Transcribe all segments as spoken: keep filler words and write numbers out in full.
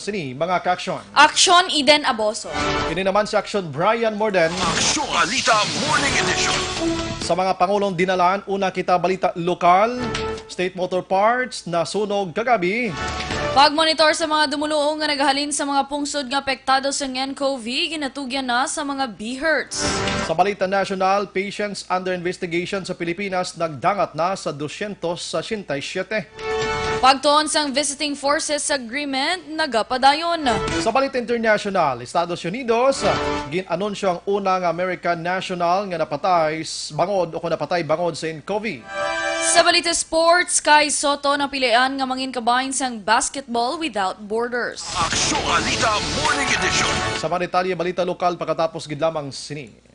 Sini mga ka-aksyon. Aksyon, Eden Aboso. Ini naman sa aksyon, Brian Morden. Aksyon Balita Morning Edition. Sa mga pangulong dinalan, una kita balita lokal. State Motor Parts nasunog kagabi. Pagmonitor sa mga dumuluong nga nagahalin sa mga pungsod nga apektado sang N C O V, ginatugyan na sa mga BHERTs. Sa balita nasyonal, patients under investigation sa Pilipinas nagdangat na sa dosyentos sesenta y siyete. Pagtuon sang Visiting Forces Agreement, nagapadayon. Sa balita international, Estados Unidos, gin-anunsyo ang una nga American national nga napatay s-, bangod o kung napatay bangod sa N C O V. Sa balita sports, Kai Sotto napilian nga mangin kabahin sang Basketball Without Borders. Aksyon Balita Morning Edition. Sa mga detalye, balita lokal pagkatapos gid lamang sini.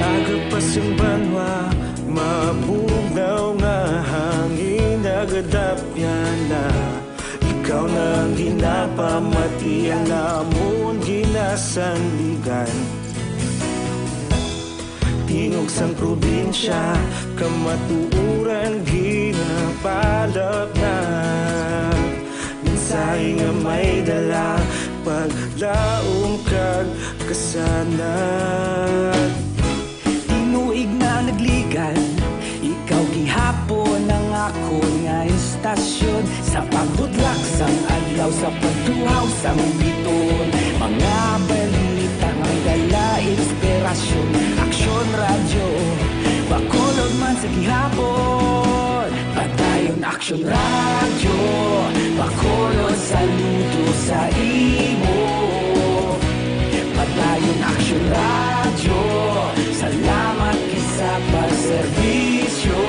Aga pa sing banwa, mabugnaw nga hangin, nagadapyan na. Ikaw na ang ginapamatian, amon ginasandigan. Tingog sang probinsya, kamatuoran ginapalapnag. Mensahe nga may dala, paglaom kag kasanag. Tinuig na nagligan, ikaw gihapon ang akon nga istasyon. Sa pagbudlak sang adlaw, sa pagtuhaw sang biton, mga balita nga may dala inspirasyon. Aksyon Radyo, Bacolod man sa gihapon. Padayon Aksyon Radyo, Bacolod, saludo sa imo. Padayon Aksyon Radyo, salamat gid sa pagserbisyo.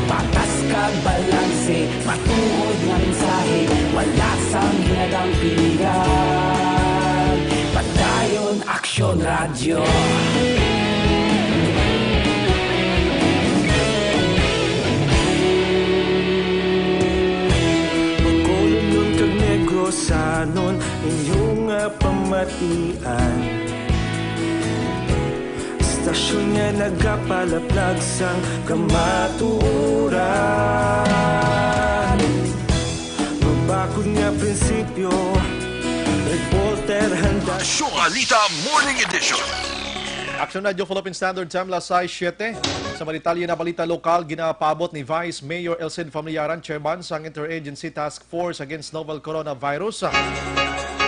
Patas kag balanse, matuod nga mensahe, wala sang ginadang piligan. Padayon Aksyon Radyo. Bacolodnon kag Negrosanon, inyo nga pamatian. Istasyon nga nagapalaplag sang kamatuoran. Mabakod nga prinsipyo, reporter handa. Aksyon Balita Morning Edition. Aksyon Radyo Philippine Standard Time, las sais siete. Sa mga detalye na balita lokal, ginapaabot ni Vice Mayor Elcid Familiaran, chairman sang Interagency Task Force Against Novel Coronavirus,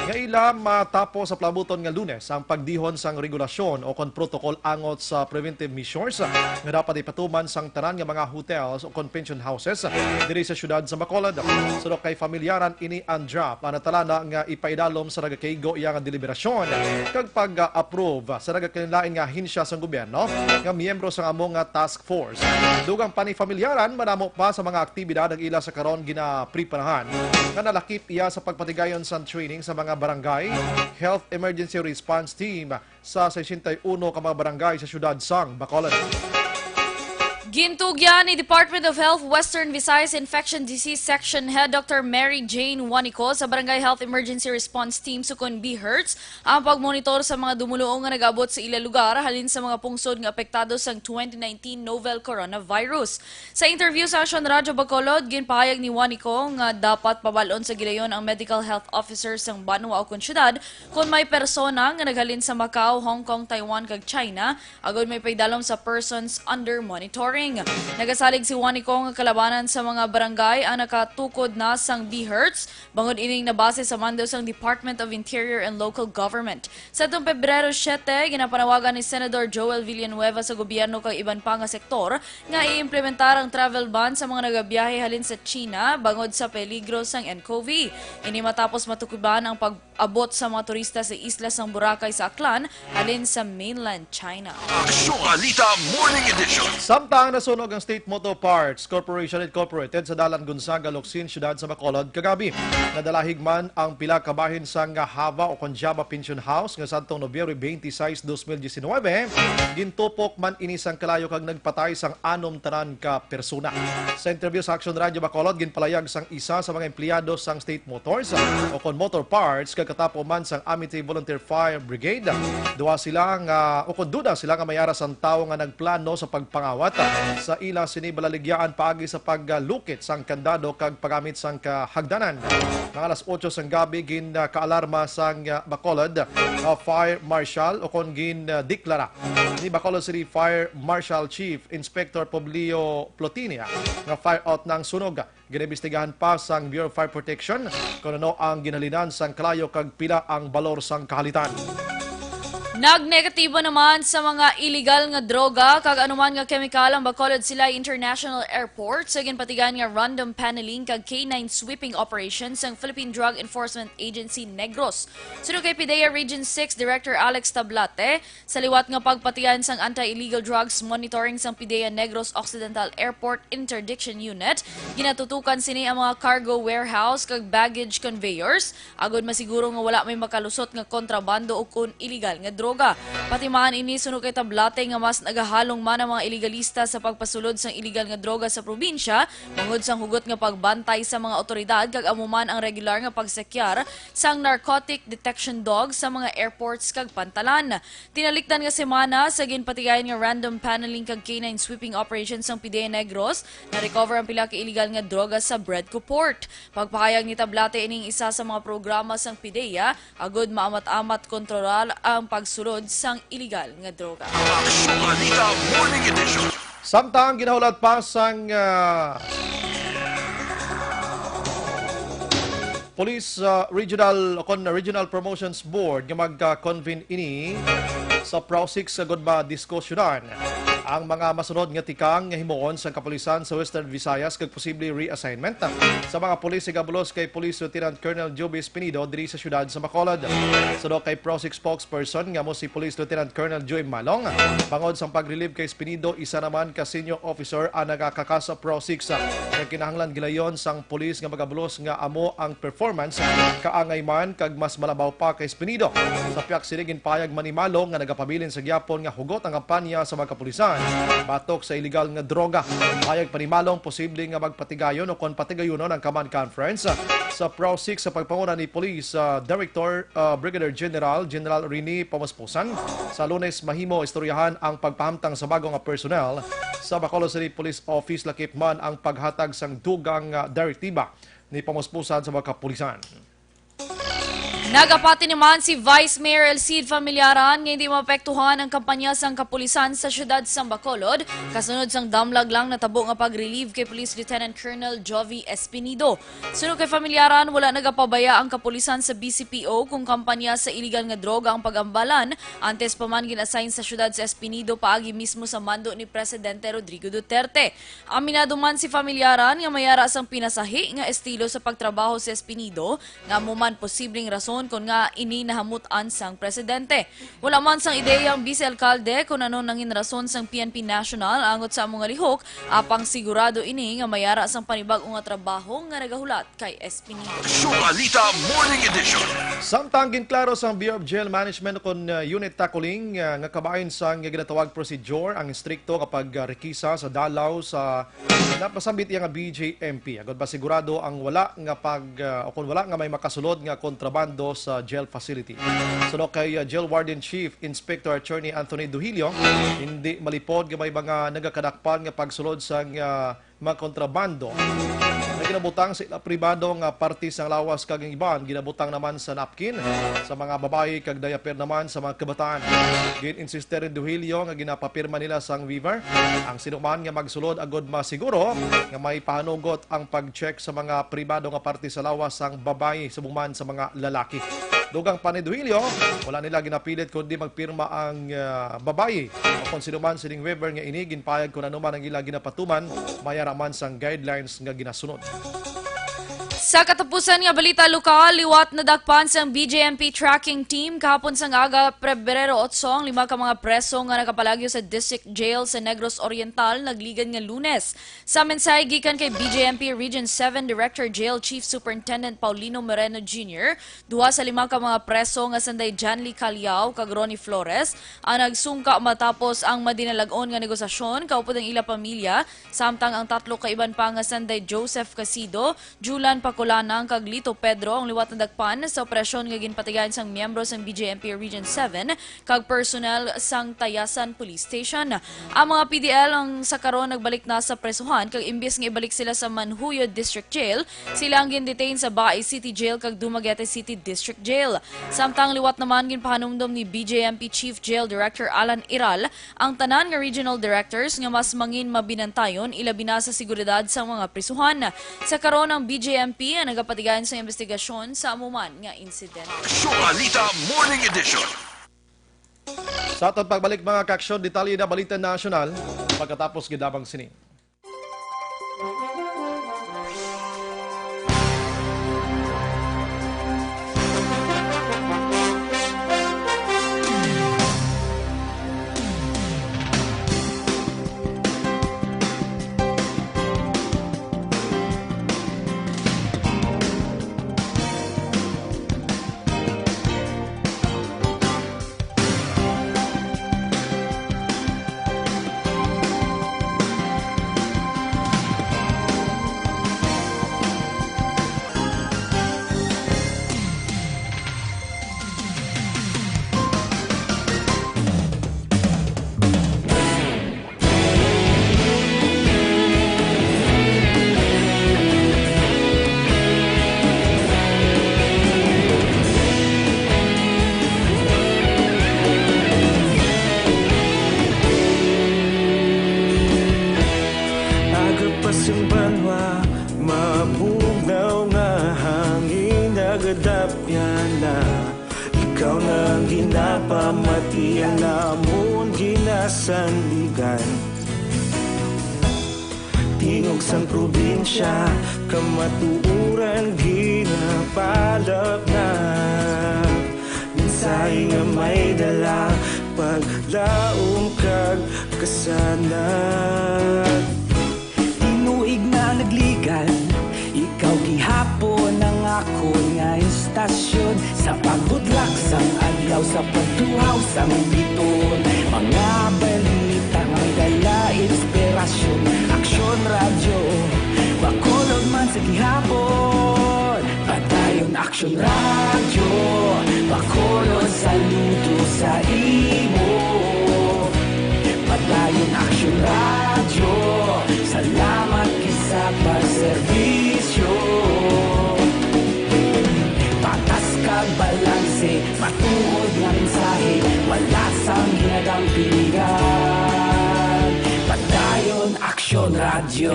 nga ila matapos sa palabuton nga Lunes ang pagdihon sang regulasyon o kon protocol angot sa preventive measures nga dapat ipatuman sang tanan nga mga hotels o kon pension houses diri sa siyudad sa Bacolod. Surok kay Familiaran, ini ang draft ang natalana nga ipaidalom sa nagakaigo iya nga deliberasyon kag pag-approve sa nagakalainlain nga ahensya sang gobyerno nga miyembro sang amo nga task force. Dugang pa ni Familiaran, madamo pa sa mga aktibidad ang ila sa karon ginapreparahan nga nalakip iya sa pagpatigayon sang training sa mga barangay, Health Emergency Response Team sa sesenta y uno ka mga barangay sa siyudad sang Bacolod. Gintugyan ni Department of Health Western Visayas Infection Disease Section Head Doctor Mary Jane Wanico sa Barangay Health Emergency Response Team, sukon BHERTs, ang pagmonitor sa mga dumuluong nga nag-abot sa ila lugar halin sa mga pungsod nga apektado sang twenty nineteen novel coronavirus. Sa interview sa Aksyon Radyo Bacolod, ginpahayag ni Wanico nga dapat pabal-on sa gilayon ang medical health officer sang banwa o kon syudad kon may persona nga naghalin sa Macau, Hong Kong, Taiwan, kag China, agod may paidalom sa persons under monitoring. Nagasalig si Wanico nga kalabanan sa mga barangay ang nakatukod na sang BHERTs, bangod ining nabase sa mando sang Department of Interior and Local Government. Sa atong Pebrero siete, ginapanawagan ni Senador Joel Villanueva sa gobyerno kag iban pa nga sektor nga i-implementar ang travel ban sa mga nagabiyahe halin sa China bangod sa peligro sang ncov. Ini matapos matukiban ang pag-abot sa mga turista sa isla sang Boracay sa Aklan halin sa mainland China. Aksyon Balita Morning Edition. Samtang nasunog ang State Motor Parts Corporation Incorporated sa Dalan Gonzaga, Locsin, siyudad sa Bacolod kagabi. Nadalahig man ang pila ka bahin sang Java o kon Java Pension House nga sadtong Nobyembre twenty-six, dos mil diecinuebe, gintupok man ini sang kalayo kag nagpatay sang anom tanan ka persona. Sa interview sa Aksyon Radyo Bacolod, ginpalayag sang isa sa mga empleyado sang State Motors o kon Motor Parts kag katapo man sang Amity Volunteer Fire Brigade. Duha sila nga, o kon duda sila nga may ara sang tawo nga nagplano sa pagpangawat sa ila sini balaligyaan paagi sa paglukit sang kandado kag paggamit sang kahagdanan. Mga alas otso sang gabi, gin, ah, kaalarma sang, ah, Bacolod, ah, Fire Marshal o kon gin, ah, deklara ni Bacolod City Fire Marshal Chief Inspector Publio Plotinia nga fire out na ang sunog. Ginaimbestigahan pa sang Bureau of Fire Protection kon ano ang ginhalinan sang kalayo kag pila ang balor sang kahalitan. Nagnegatibo naman sa mga iligal nga droga kag anuman nga kemikal ang Bacolod Silay International Airport sa ginpatigayon nga random paneling kag K nine sweeping operation sang Philippine Drug Enforcement Agency Negros. Suno kay PDEA Region six Director Alex Tablate, sa liwat nga pagpatigayon sang Anti-Illegal Drugs Monitoring sang PDEA Negros Occidental Airport Interdiction Unit, ginatutukan sini ang mga cargo warehouse kag baggage conveyors agod masiguro nga wala may makalusot nga kontrabando o kon iligal nga droga. Pati man ini suno kay Tablate nga mas nagahalong man ang mga iligalista sa pagpasulod sang iligal nga droga sa probinsya bangod sang hugot nga pagbantay sa mga awtoridad kag amo man ang regular nga pagsekyar sang narcotic detection dog sa mga airports kag pantalan. Tinalikdan nga semana, sa ginpatigayon nga random paneling kag K nine sweeping operation sang PDEA Negros, na-recover ang pila ka iligal nga droga sa Bredco Port. Pagpahayag ni Tablate, ining isa sa mga programa sang PDEA agud maamat-amat kontrolar ang pagsulod sang iligal nga droga. Aksyon Balita Morning Edition. Samtang ginahulat pa sang, ah, Police, ah, Regional, o kon Regional Promotions Board nga magka-convene ini sa PROSIC sa gud madiskusyonan ang mga masunod nga tikang nga himuon sa kapulisan sa Western Visayas kag posible reassignment sa mga pulis nga gabulos kay Police Lieutenant Colonel Joby Espinido diri sa siyudad sa Bacolod. Suno kay PROSIC spokesperson nga amo si Police Lieutenant Colonel Joy Malong, bangod sang pag-relieve kay Espinido, isa naman ka senior officer ang nagakaka sa PROSIC sa kinahanglan gilayon sang pulis nga magabulos nga amo ang performance kaangay man kag mas malabaw pa kay Espinido. Sa pihak sini, ginpahayag man ni Malong nga nagapabilin sa gihapon nga hugot ang kampanya sa mga kapulisan batok sa iligal nga droga. Pahayag pa ni Malong, posible nga magpatigayon o kon patigayonon ang command conference sa PROSIC sa pagpanguna ni Police, ah, Director, ah, Brigadier General, General Rene Pamuspusan. Sa Lunes, mahimo istoryahan ang pagpahamtang sa bago nga personnel sa Bacolod City Police Office, lakip man ang paghatag sang dugang, ah, direktiba ni Pamuspusan sa mga kapulisan. Nagapati naman si Vice Mayor El Cid Familiaran nga hindi maapektuhan ang kampanya sang kapulisan sa siyudad sang Bacolod, kasunod sang damlag lang natabo nga pag-relieve kay Police Lieutenant Colonel Jovi Espinido. Suno kay Familiaran, wala nagapabaya ang kapulisan sa B C P O kung kampanya sa iligal nga droga ang pag-ambalan, antes pa man gin-assign sa siyudad si Espinido paagi mismo sa mando ni Presidente Rodrigo Duterte. Aminado man si Familiaran nga may ara sang pinasahi nga estilo sa pagtrabaho si Espinido, nga amo man posibleng rason kon nga ini nahamut-an sang presidente. Wala man sang ideya ang Vice Alkalde kon ano nangin rason sang P N P National angot sa amo nga lihok, apang sigurado ini nga may ara sang panibag-o nga trabaho nga nagahulat kay S P News. Aksyon Balita Morning Edition. Samtang ginklaro sang Bureau of Jail Management kon, uh, Unit Takuling, uh, nga kabahin sang ginatawag procedure ang istrikto nga pagrekisa sa dalaw sa napasambit iya nga B J M P, agod masigurado ang wala nga pag, ah, o kon wala nga may makasulod nga kontrabando sa jail facility. Suno kay, ah, Jail Warden Chief Inspector Attorney Anthony Duhilio, hindi malipod nga may mga nagakadakpan nga pagsulod sang, ah, mga kontrabando nga ginabutang sa ila pribado nga parte sang lawas, kag ang iban ginabutang naman sa napkin sa mga babayi kag diaper naman sa mga kabataan. Gin-insiste ni Duhilio nga ginapapirma nila sang waiver ang sinuman nga magsulod agod masiguro nga may pahanugot ang pag-check sa mga pribado nga parte sa lawas sang babayi subong man sa mga lalaki. Dugang pa ni Duhilio, wala nila ginapilit kundi magpirma ang, ah, babayi o kon sino man sining waiver nga ini ginpayag kon ano man ang ila ginapatuman, may ara man sang guidelines nga ginasunod. Sa katapusan nga balita lokal, liwat nadakpan sang B J M P tracking team kahapon sang aga, Pebrero otso, ang lima ka mga preso nga nakapalagyo sa District Jail sa Negros Oriental nagligad nga Lunes. Sa mensahe gikan kay B J M P Region seven Director Jail Chief Superintendent Paulino Moreno Junior, duha sa lima ka mga preso nga sanday Janly Callao kag Ronnie Flores ang nagsungka matapos ang madinalag-on nga negosasyon kaupod ang ila pamilya, samtang ang tatlo ka iban pa nga sanday Joseph Casido, Julan Pakulanang kag Lito Pedro ang liwat nadakpan sa operasyon nga ginpatigayon sang miyembro sang B J M P Region seven kag personnel sang Tayasan Police Station. Ang mga P D L ang sa karon nagbalik na sa presuhan, kag imbis nga ibalik sila sa Manjuyod District Jail, sila ang gindetain sa Baay City Jail kag Dumaguete City District Jail. Samtang liwat naman, ginpahanumdom ni B J M P Chief Jail Director Alan Iral ang tanan nga regional directors nga mas mangin mabinantayon, ilabi na sa seguridad sang mga prisuhan. Sa karon, ang B J M P ang nagapatigayon sa investigasyon sa amo man nga insidente. Aksyon Balita Morning Edition. Sa aton pagbalik, mga kaaksyon, detalye na balita nasyonal pagkatapos gid lamang sini. Aga pa sang banwa, mabugnaw nga hangin nagadapyan na. Ikaw na ang ginapamatian namon ginasandigan. Tingog sang probinsya, kamatuoran ginapalapnag. Mensahe nga may dala, paglaom kag kasanag. Tinuig na nagligad, ikaw gihapon ang akon nga istasyon. Sa pagbutlak sang adlaw, sa pagtuhaw sang biton, mga balita nga may dala inspirasyon. Aksyon Radyo, Bacolod man sa gihapon. Padayon Aksyon Radyo, Bacolod, saludo sa imo. Padayon Aksyon Radyo, salamat gid sa pagserbisyo. Patas kag balanse, matuod nga mensahe, wala sang ginadampingan. Padayon Aksyon Radyo.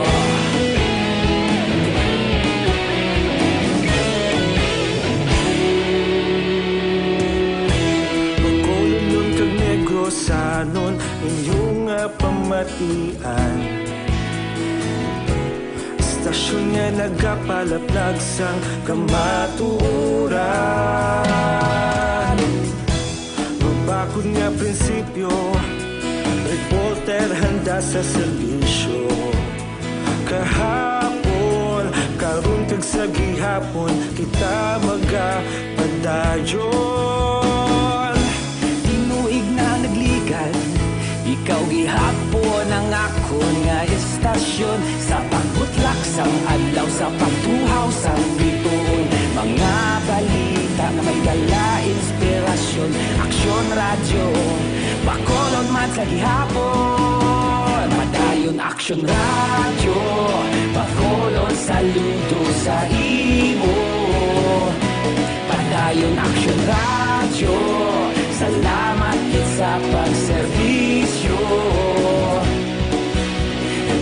Bacolodnon kag Negrosanon, inyo nga pamatian. Hasta Aksyon nga nagapalaplag sang kamatuoran. Mabakod nga prinsipyo, reporter handa sa serbisyo. Kahapon, karon kag sa gihapon, kita magapadayon. Tinuig na nagligad, ikaw gihapon ang akon nga istasyon. Sa pagbutlak sang adlaw, sa pagtuhaw sang bituon, mga balita nga may dala inspirasyon. Aksyon Radyo, Bacolod man sa gihapon. Padayon Aksyon Radyo, Bacolod, saludo sa imo. Padayon Aksyon Radyo, salamat gid sa pagserbisyo.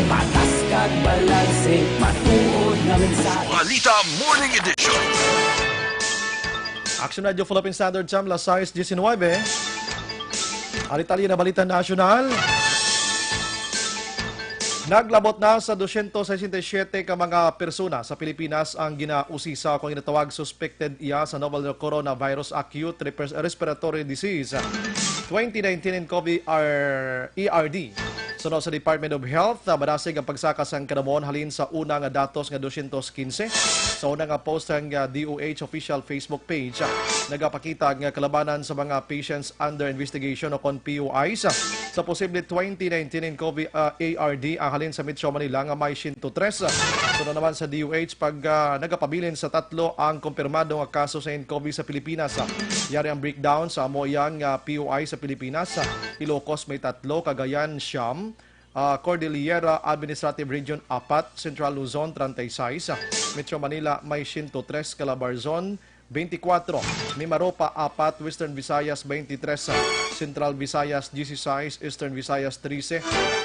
Patas kag balanse, matuod nga mensahe. Balita Morning Edition. Aksyon Radyo Philippine Standard Time, las sais diecinuebe. Ang detalye na balita nasyonal. Naglabot na sa dosyentos sesenta y siyete ka mga persona sa Pilipinas ang ginausisa o kung ginatawag suspected iya sa novel coronavirus acute repres-, respiratory disease twenty nineteen nCoV E R D. Suno sa Department of Health, ah, madasig ang pagsaka sang kadamon halin sa una nga datos nga dosyentos quince. Sa una nga post sang, ah, D O H official Facebook page, ah, nagapakita nga kalabanan sa mga patients under investigation o kon P U Is, ah, sa posible twenty nineteen nCoV, ah, A R D ang halin sa Metro Manila nga may siyento tres. Suno naman sa D O H pag, ah, nagapabilin sa tatlo ang kumpirmado nga kaso sa nCoV sa Pilipinas. Yari ang breakdown sa amo iyang, ah, P U I sa Pilipinas. Ilocos may tatlo, Cagayan siyam, ah, Cordillera Administrative Region apat, Central Luzon treinta y seis, Metro Manila may siyento tres, Calabarzon twenty-four, Mimaropa apat, Western Visayas twenty-three, Central Visayas dieciséis, Eastern Visayas trese,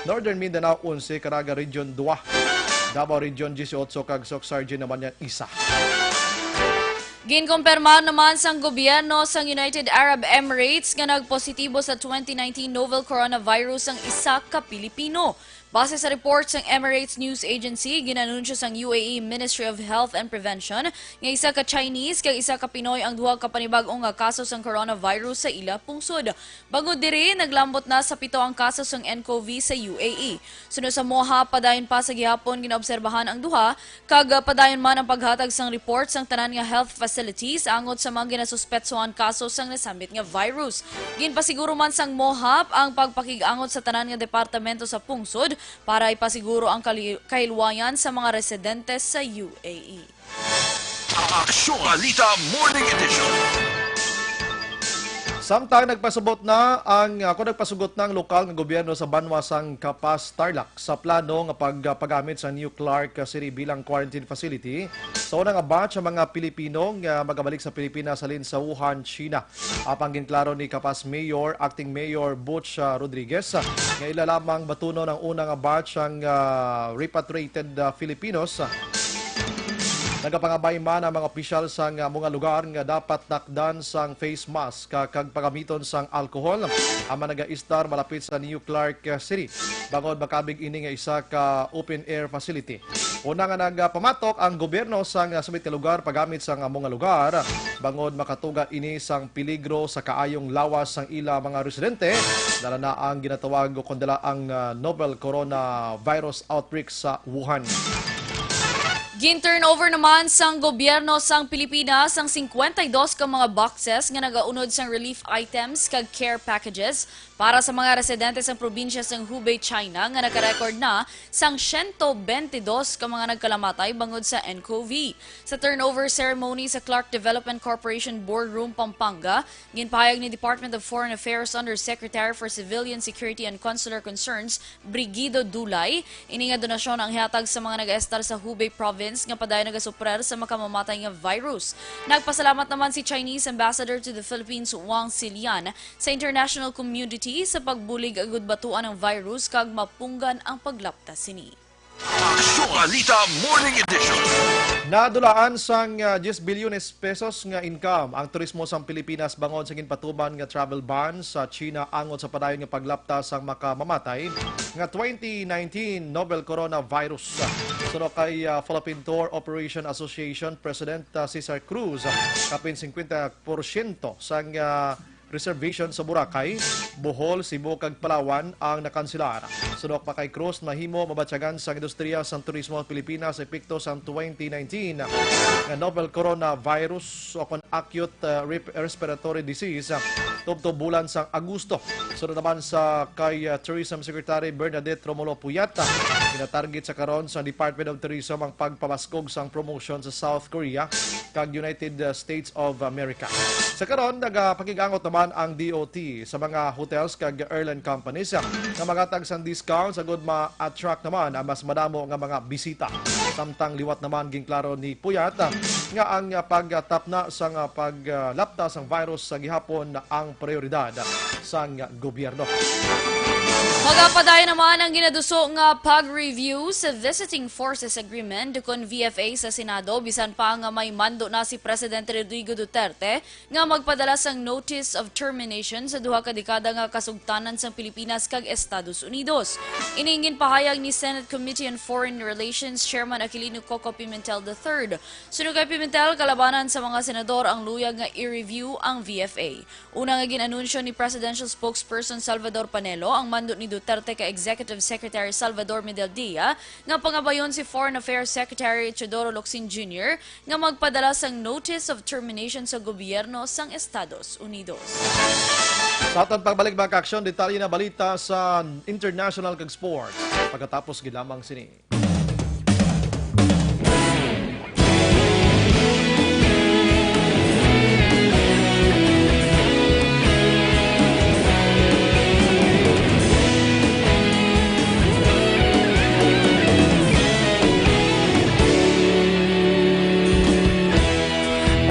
Northern Mindanao onse, Caraga Region dua, Davao Region dieciocho, kag Soccsksargen naman yan isa. Ginkumpirmar naman sang gobyerno sang United Arab Emirates nga nagpositibo sa twenty nineteen novel coronavirus ang isa ka Pilipino. Base sa report sang Emirates News Agency, ginanunsyo sang U A E Ministry of Health and Prevention nga isa ka Chinese kag isa ka Pinoy ang duha ka panibag-o nga kaso sang coronavirus sa ila pungsod. Bangod diri, naglambot na sa pito ang kaso sang nCoV sa U A E. Suno sa MOHAP, padayon pa sa gihapon ginaobserbahan ang duha, kag, ah, padayon man ang paghatag sang report sang tanan nga health facilities angot sa mga ginasuspetsohan kaso sang nasambit nga virus. Ginpasiguro man sang MOHAP ang pagpakig-angot sa tanan nga departamento sa pungsod para ipasiguro ang kali-, kahilwayan sa mga residente sa U A E. Aksyon Balita Morning Edition. Samtang nagpasabot na ang, ah, kung nagpasugot na ang lokal nga gobyerno sa banwa sang Capas, Tarlac sa plano nga pag-, paggamit sa New Clark City bilang quarantine facility sa una nga batch ang mga Pilipino nga magabalik sa Pilipinas halin sa Wuhan, China. Apang ginklaro ni Capas Mayor, Acting Mayor Butch, ah, Rodriguez, ah, nga ila lamang batunon ang una nga batch ang, ah, repatriated, ah, Filipinos. Nagapangabay man ang mga opisyal sang, ah, mga lugar nga dapat takdan sang face mask, ah, kag pagamiton sang alcohol ang mga nagaistar malapit sa New Clark, ah, City, bangod makabig ini nga isa ka open-air facility. Una nga nagapamatok ang gobyerno sang, ah, sulit nga lugar paggamit sang amo nga lugar, bangod makatuga ini sang peligro sa kaayong lawas sang ila mga residente, dala na ang ginatawag o kon dala ang, ah, novel coronavirus outbreak sa Wuhan. Gin-turnover naman sang gobyerno sang Pilipinas ang cincuenta y dos ka mga boxes nga nagaunod sang relief items kag care packages para sa mga residente sang probinsya sang Hubei, China, nga naka-record na sang siyento bente dos ka mga nagkalamatay bangod sa nCoV. Sa turnover ceremony sa Clark Development Corporation Boardroom, Pampanga, ginpahayag ni Department of Foreign Affairs Undersecretary for Civilian Security and Consular Concerns, Brigido Dulay, ini nga donasyon ang ihatag sa mga nag-estar sa Hubei Province nga padayon nagasuprer sa makamamatay nga virus. Nagpasalamat naman si Chinese Ambassador to the Philippines, Wang Xilian, sa international community sa pagbulig agud batuan ang virus kag mapunggan ang paglapta sini. Aksyon Balita Morning Edition. Nadulaan sang, ah, diyes bilyones pesos nga income ang turismo sang Pilipinas bangod sa ginpatuman nga travel ban sa China angot sa padayon nga paglapta sang makamamatay nga twenty nineteen novel coronavirus. Suno kay, ah, Philippine Tour Operation Association President, ah, Cesar Cruz, ah, kapin singkwenta porsyento sang, ah, reservation sa Boracay, Bohol, Cebu, kag Palawan ang nakanselar. Suno pa kay Cruz, mahimo mabatyagan sang industriya sang turismo ang Pilipinas sa epekto sang twenty nineteen nga novel coronavirus o kon acute, uh, rep-, respiratory disease, uh, tubtob bulan sang Agosto. Sunod naman sa kay, uh, Tourism Secretary Bernadette Romulo Puyat, uh, ginatarget sa karon sa Department of Tourism ang pagpabaskog sang promotion sa South Korea kag United States of America. Sa karon, nagapakig-angot naman ang D O T sa mga hotels kag airline companies, uh, nga magatag sang discounts agud ma-attract naman ang mas madamo nga mga bisita. Samtang liwat naman, ginklaro ni Puyat, ah, nga ang, ah, pagtapna sang, ah, paglapta sang virus sa gihapon ang prioridad sang gobyerno. Magapadayon naman ang ginaduso nga pag-review sa Visiting Forces Agreement, kon V F A, sa Senado, bisan pa nga may mando na si Presidente Rodrigo Duterte nga magpadala sang notice of termination sa duha ka dekada nga kasugtanan sang Pilipinas kag Estados Unidos. Ini ang ginpahayag ni Senate Committee on Foreign Relations Chairman Aquilino Coco Pimentel the third. Suno kay Pimentel, kalabanan sa mga senador ang luyag nga i-review ang V F A. Una nga gin-anunsyo ni Presidential Spokesperson Salvador Panelo ang mando ni Duterte kay Executive Secretary Salvador Medialdea nga pangabayon si Foreign Affairs Secretary Teodoro Locsin Junior nga magpadala sang notice of termination sa gobyerno sang Estados Unidos. Sa aton pagbalik, mga kaaksyon, detalye na balita sa international kag sports pagkatapos gid lamang sini.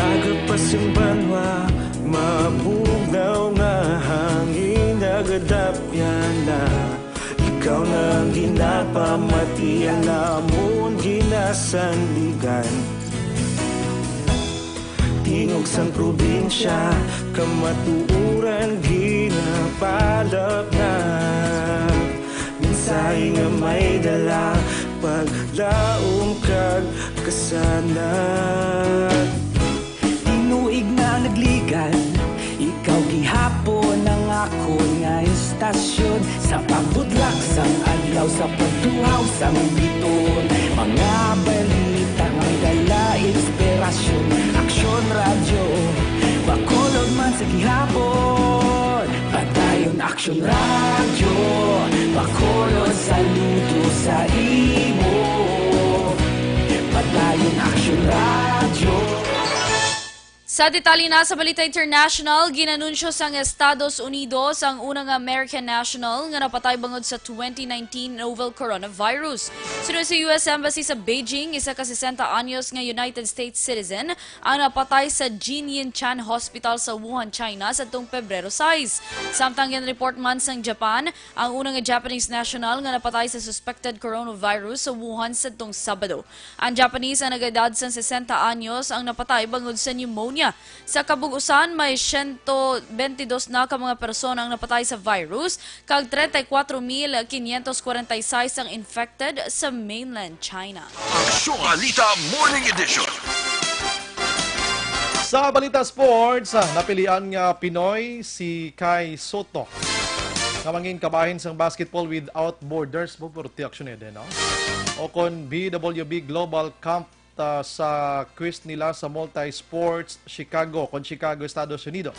Agapas ang banwa, mabugnaw nga hangin, nagadapyan na. Ikaw na ang ginapamatian namon ginasandigan. Tingog sang probinsya, kamatuoran ginapalapnag. Mensahe nga may dala, paglaom kag kasanag. Tinuig na nagligan, ikaw gihapon ang akon nga istasyon. Sa pagbudlak sang adlaw, sa pagtuhaw sang biton, mga balita nga may dala inspirasyon. Aksyon Radyo, Bacolod man sa gihapon. Padayon Aksyon Radyo, Bacolod, saludo sa imo. Padayon Aksyon Radyo. Sa detalye na sa balita international, ginanunsyo sang Estados Unidos ang una nga American national nga napatay bangod sa twenty nineteen novel coronavirus. Suno sa U S Embassy sa Beijing, isa ka sesenta anyos nga United States citizen ang napatay sa Jin Yin Chan Hospital sa Wuhan, China, sadtong Pebrero sais. Samtang ginreport man sang Japan ang una nga Japanese national nga napatay sa suspected coronavirus sa Wuhan sadtong Sabado. Ang Japanese ang nag-edad sang sesenta anyos ang napatay bangod sa pneumonia. Sa kabug-usan, may siyento bentidós na ka mga persona ang napatay sa virus, kag treinta y cuatro mil quinientos cuarenta y seis ang infected sa mainland China. Aksyon Balita Morning Edition. Sa balita sports, ah, napilian nga Pinoy si Kai Sotto nga mangin kabahin sang Basketball Without Borders, mo, pero ti aksyon ede, no? O kon B W B Global Camp, ah, sa quiz nila sa Multi-Sports Chicago, kon Chicago, Estados Unidos.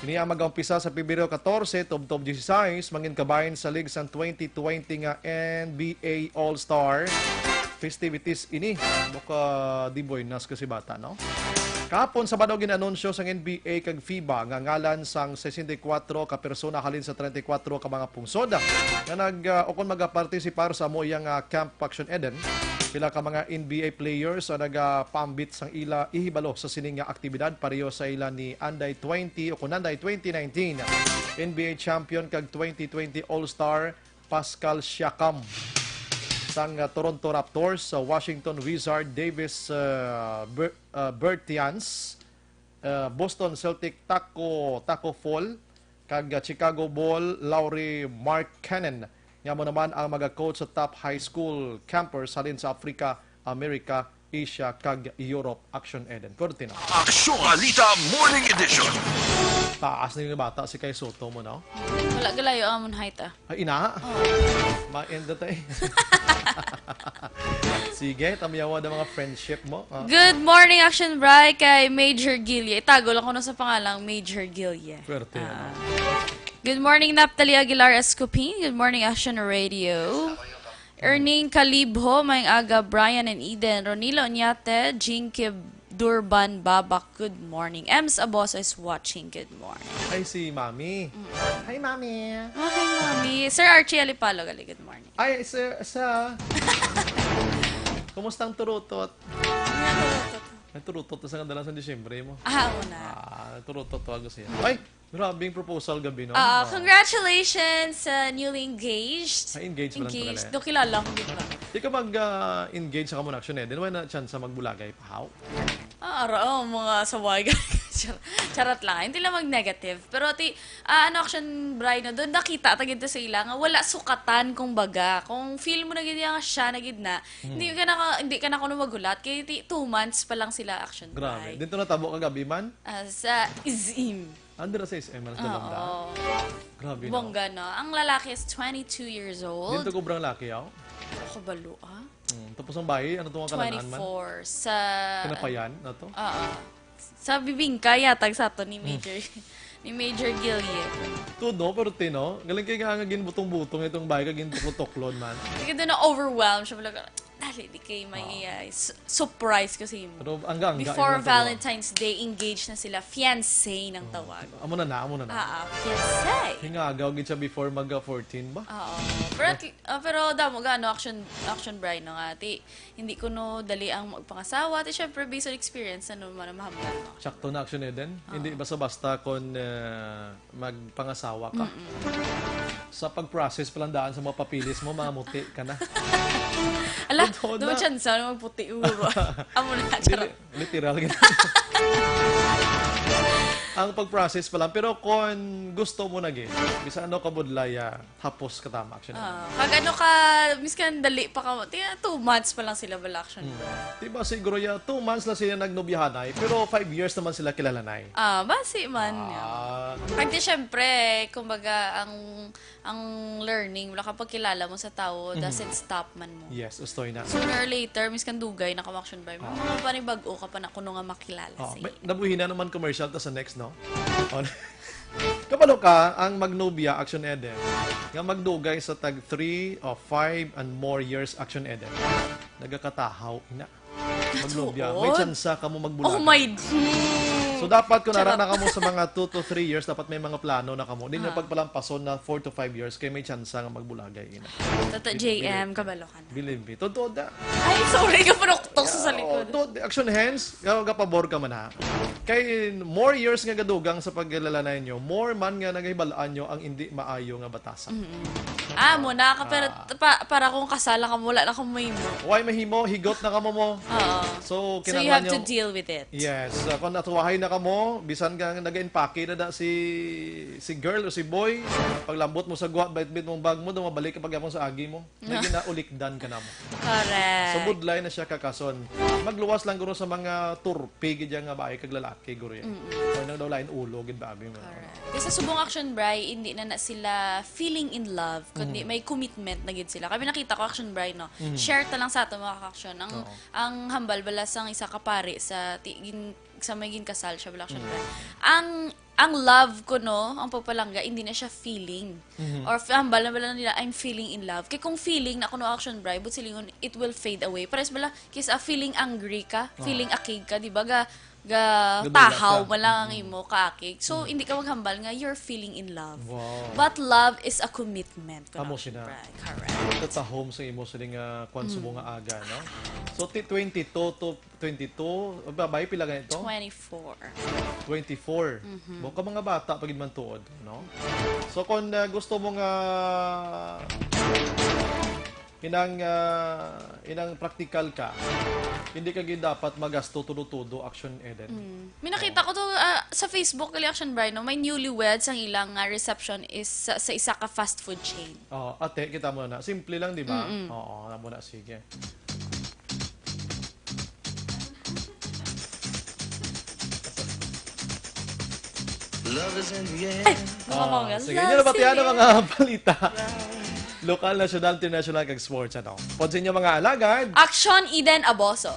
Ini ang mag-umpisa sa Pebrero catorce, tubtob dieciséis, mangin kabahin sa league sang twenty twenty nga N B A All-Star festivities ini. Buka di boy nas kasi bata, no? Kahapon, Sabado, gin-anunsyo sang N B A kag FIBA nga ngalan sang sesenta y cuatro ka persona halin sa treinta y cuatro ka mga pungsod nga nag, ah, ukon magapartisipar sa amo iya nga Camp Action Eden. Pila ka mga N B A players ang nagapaambit sang ila ihibalo sa sini nga aktibidad, pareho sa ila ni Anday twenty o kon Anday twenty nineteen N B A champion kag twenty twenty All-Star Pascal Siakam. sang, ah, Toronto Raptors, sa Washington Wizard, Davis, ah, Ber-, ah, Bertans, ah, Boston Celtic, Taco, Taco Fall, kag, ah, Chicago Bull, Lauri Markkanen, nga amo naman ang mga coach sa top high school campers halin sa Africa, America, Asia, kag Europe. Action Eden. Pwerte na. Action Balita Morning Edition. Taas na yung bata si Kay Soto mo, no? Wala galayo ang amon height, ah. Ay, ina. Oh. Ma-end na tayo. Sige, tamiyawa na mga friendship mo. Ah. Good morning, Action Bri, kay Major Gilye. Itago lang ko na sa pangalang Major Gilye. Pwerte, Ah. ano? Good morning, Naphtali Aguilar Escopin. Good morning, Action Radio. Erning Kalibho, maayong aga, Brian and Eden. Ronilo Oñate, Jinky Durban Babak, good morning. Ems Aboso is watching, good morning. Ay, si Mami. Mm. Hi, Mami. Oh, hi, Mami. Sir Archie Alipalo, gali, good morning. Ay, sir, sa... Kumusta ang turutot? Ang turutot. Ay, turutot na sa kadalasan Disyembre mo. Ah, una. Ah, turutot to, Agus, yan. Ay, grabe yung proposal gabi, no? Ah, Oh. Congratulations sa newly engaged. Ay, engaged pa lang Engaged. pala, eh. Do, kilala ko, di ba? Di ka mag, ah, engage sa kamon action, eh. Di naman na chance sa magbulagay pa, how? Ah, ara, oh, mga saway. Char-, charot lang. Hindi lang mag-negative. Pero ti, ah, ano, action, Brian, no? Doon nakita ta gid sa ila nga wala sukatan, kung baga. Kung feel mo na gid nga siya na gid na, Hmm. hindi ka na, hindi ka na kuno maghulat. Kay ti, two months pa lang sila, action, Grabe. Brian. Dito natabo kagabi man? Ah, sa Izim. Ando na sa S M, alas Oo. dalawang daan. Grabe, no? Bongga, no? Ang lalaki is twenty-two years old. Dito ko brang laki, yaw? Ako balo, ah. Hmm, tapos ang bayi, ano tong ang kalanan man? Twenty-four sa Kinapayan na to? Oo. Sa bibingka, yatag sa to ni Hmm. Major, ni Major Gillian. Tuod, no? Pero tino, galing kay nga, nga ginbutong-butong itong bayi, kag gintuklo-tuklon man. Sige, doon na-overwhelmed siya. Wala ka, dali, di kay may, Oo. ah, s-, surprise ko sa imo. Pero angga-angga Before yung natabo. Valentine's Day, engaged na sila. Fiancé ng Oo. tawag. Amo na na, amo na na. Ah, ah, fiancé. Hingagaw gid siya before mag, ah, fourteen ba? Oo. Pero at, ah, pero damo ga, ano, action, action bride, no, nga. Ti, hindi kuno dali ang magpangasawa. Ti, syempre, based on experience, ano, man ang mahambal, no? Sakto na, Action Eden. Oo. Hindi basta-basta kung, ah, magpangasawa ka. Mm-mm. Sa pag-process pa lang daan sa mga papeles mo, mga muti ka na. Ala, Totoo duman na. Chance na magputi, uro. Amo na, Dili, charot. Literal gid. Ang pag-process pa lang. Pero kung gusto mo na gid, bisan ano ka budlay, ah, hapos ka tama, Action. Ah, pag ano ka, miskan dali pa ka, tiya, two months pa lang sila bala, Action. Hmm. Di ba siguro ya, two months lang sila nagnobyahanay, pero five years naman sila kilalanay. Ah, basi man, Ah. yeah. Pag di, syempre, kumbaga, ang, ang learning, wala ka pagkilala mo sa tao, Mhm. doesn't stop man mo. Yes, ustoy na. Sooner or later, miskan dugay na ka, Action, ba? May Ah. mga panibag-o ka pa na kuno nga makilala Oh, sa may, iya. Nabuhi na naman commercial to sa next, no? Oh. Kabalo ka, ang magnobya, Action Eden, nga magdugay sa tag three o five and more years, Action Eden, nagakatahaw, ina. Magnobya, may Matuod? Tsansa ka mo magbulagan. Oh my God. So, dapat kung Charot. Ara na kamo sa mga two to three years, dapat may mga plano na kamo. Di na Ah. pagpalampason na four to five years, kay may tsansa nga magbulagay, ina. Tata Believe J M, it. Kabalo ka na. Believe me. Totoo da. Ay, sorry, kapanuktok sa, sa likod. Oh, to, action hands, ga-, gapabor ka man, ha. Kay more years nga gadugang sa paglalanay nyo, more man nga nagahibal-an nyo ang indi maayo nga batasan. Mm-mm. Ah, mo na ka, pero Ah. pa-, para kung kasal na ka, wala na kang mahimo. Why mahimo? Higot na ka mo mo. Oo. So, So, you kinahanglan have to nyo deal with it. Yes. Uh, kung natuwahay na ka mo, bisan ka nag-impake na da si, si girl o si boy, paglambot mo sa guwa, bitbit mong bag mo, daw mabalik ka pagyapon sa agi mo. May ginaulikdan ka na mo. Correct. So, budlay na siya kakason. Magluwas lang guro sa mga turpi gid nga bayi kag lalaki guro yan. Mm-mm. Or nang daw lain ulo gid ba abi mo. Correct. Kasi subong action, Bri, hindi na na sila feeling in love, kundi Mm. may commitment na gid sila. Kami nakita ko action, Bri, no? Mm. Share ta lang sa ato mga action. Ang, Oo. ang hambal bala sang isa ka pari sa ti-, gin-, sa may ginkasal siya bala action, Mm. Bri. Ang ang love ko, no, ang pagpalangga, hindi na siya feeling. Mhm. Or f-, hambal na bala nila, "I'm feeling in love." Kay kung feeling na kuno action, Bri, but silingon, it will fade away. Pares bala, kis a feeling angry ka, Oo. feeling akig ka, di ba? Ga, ga Gadula tahaw ka. mo lang ang Mm. imo kaakig. So, Mm. hindi ka maghambal nga you're feeling in love. Wow. But love is a commitment, kuno Amo action, sina. Bri. Correct. Tatahom sa imo siling, ah, kwan, Mm. subong nga aga, no? So, ti-, twenty-two to twenty-two, babae, pila ganito? Twenty-four. Twenty-four. Mhm. Baka mga bata pa gid man tuod, no? So, kung, ah, gusto mo nga Inang, ah, inang praktikal ka, hindi ka gid dapat magasto todo-todo, Action Eden. Mm. May nakita ko to ah, sa Facebook, gali, Action Brian, no? May newlyweds ang ilang ah, reception is sa, sa isa ka fast food chain. Oh, ate, kita mo na. Simple lang, di ba? Oo, na mo na. Sige. Love is in the air. Mga mga Ah, sige, inyo nabatian ang mga balita. Lokal, nasyonal, international, kag sports, ano. Pod sa inyo, mga alagad. Action Eden Aboso.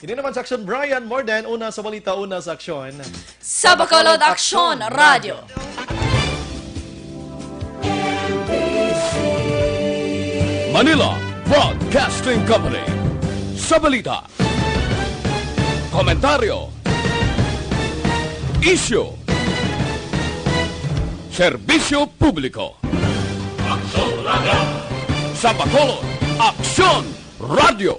Hindi naman sa Action, Brian Morden. Una sa balita, una sa aksyon. Sa Bacolod Action Radio. Manila Broadcasting Company. Sa balita, komentaryo, isyu, serbisyo publiko. Sa Bacolod, Aksyon Radio.